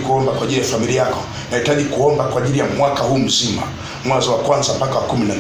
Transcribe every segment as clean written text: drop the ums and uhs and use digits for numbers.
kuomba kwa ajili ya familia yako, nahitaji kuomba kwa ajili ya mwaka huu mzima, mwanzo wa kwanza mpaka wa 12.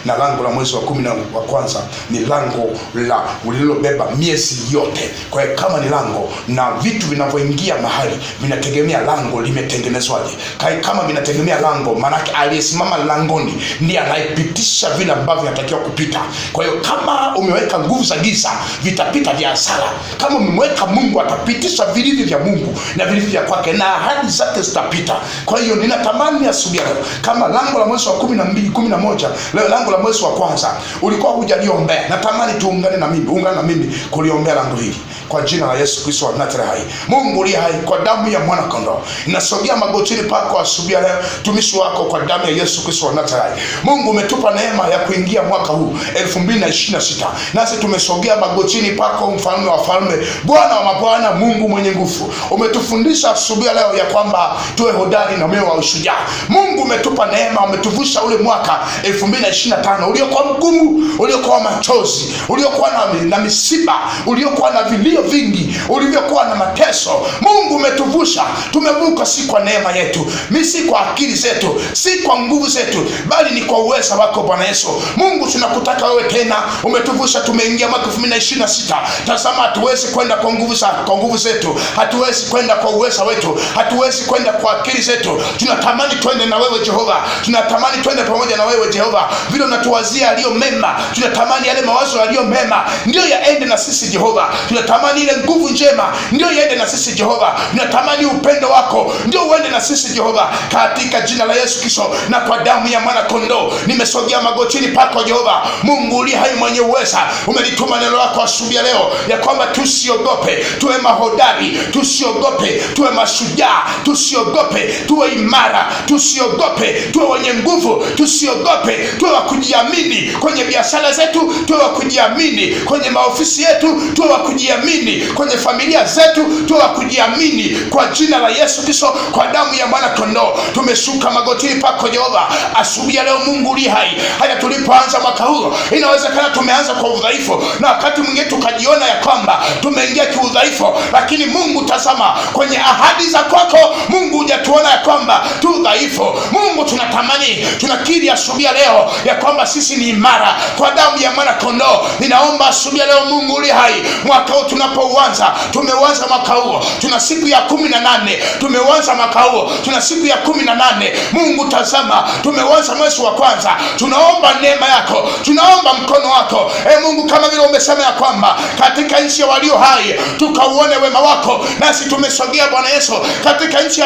Na lango la mwezi wa kumi na wa kwanza ni lango la lililobeba miezi yote. Kwa hiyo kama ni lango na vitu vinavyoingia mahali vinategemea lango limetengenezwaje. Kwa hiyo kama vinategemea lango, maanake aliyesimama langoni ndiye anayepitisha vile ambavyo vinatakiwa kupita. Kwa hiyo kama umeweka nguvu za giza, vitapita vya hasara. Kama umemweka Mungu, atapitisha vilivyo vya Mungu na vilivyo vya kwake, na ahadi zake zitapita. Kwa hiyo ninatamani asubuhi ya leo, kama lango la mwezi wa 12, 11, leo lango la mwezi wa kwanza ulikuwa hujaliombea, natamani tuungane na mimi, ungana na mimi kuliombea lango hili kwa jina la Yesu Kristo wa Nazareti hai. Mungu uliye hai, kwa damu ya mwana kondoo, nasogea magotini pako asubuhi ya leo, tumishi wako kwa damu ya Yesu Kristo wa Nazareti. Mungu umetupa neema ya kuingia mwaka huu 2026, nasi tumesogea magotini pako, mfalme wa falme, Bwana wa mabwana, Mungu mwenye nguvu. Umetufundisha asubuhi ya leo ya kwamba tuwe hodari na moyo wa ushujaa. Mungu umetupa neema, umetuvusha ule mwaka 2025 uliokuwa mgumu, uliokuwa machozi, uliokuwa na misiba, uliokuwa na vilio vingi, ulivyokuwa na mateso. Mungu umetuvusha, tumevuka, si kwa neema yetu, mi si kwa akili zetu, si kwa nguvu zetu, bali ni kwa uweza wako Bwana Yesu. Mungu tunakutaka wewe tena, umetuvusha, tumeingia mwaka 2026. Tazama, hatuwezi kwenda kwa nguvu za, kwa nguvu zetu, hatuwezi kwenda kwa uweza wetu, hatuwezi kwenda kwa akili zetu. Tunatamani twende na wewe Jehova, tunatamani twende pamoja na wewe Jehova, vile unatuwazia yaliyo mema, tunatamani yale mawazo yaliyo mema ndiyo yaende na sisi Jehova. Tunatamani ile nguvu njema ndiyo iende na sisi Jehova. Tunatamani upendo wako ndio uende na sisi Jehova, katika jina la Yesu Kristo na kwa damu ya mwana kondoo, nimesogea magotini pako Jehova. Mungu uliye hai mwenye uweza, umelituma neno lako asubuhi ya leo ya kwamba tusiogope, tuwe mahodari, tusiogope, tuwe mashujaa, tusiogope, tuwe imara, tusiogope, tuwe wenye nguvu, tusiogope, tuwe wa kujiamini kwenye biashara zetu, tuwe wa kujiamini kwenye maofisi yetu, tuwe wa kujiamini kwenye familia zetu, tuwe wa kujiamini kwa jina la Yesu Kristo, kwa damu ya mwana kondoo. Tumeshuka magotini pako Jehova asubuhi ya leo. Mungu uliye hai, hata tulipoanza mwaka huu, inawezekana tumeanza kwa udhaifu na wakati mwingine tukajiona ya kwamba tumeingia kiudhaifu, lakini Mungu tazama, kwenye ahadi za kwako Mungu hujatuona ya kwamba tu dhaifu. Mungu tunatamani, tunakiri asubuhi ya leo ya kwamba sisi ni imara kwa damu ya mwana kondoo. Ninaomba asubuhi ya leo Mungu uliye hai, mwaka huu tunapouanza, tumeuanza mwaka huo, tuna siku ya 18, tumeuanza mwaka huo, tuna siku ya 18. Mungu tazama, tumeuanza mwezi wa kwanza, tunaomba neema yako, tunaomba mkono wako e Mungu, kama vile umesema ya kwamba katika nchi ya walio hai tukauone wema wako, nasi tumesogea Bwana Yesu katika nchi ya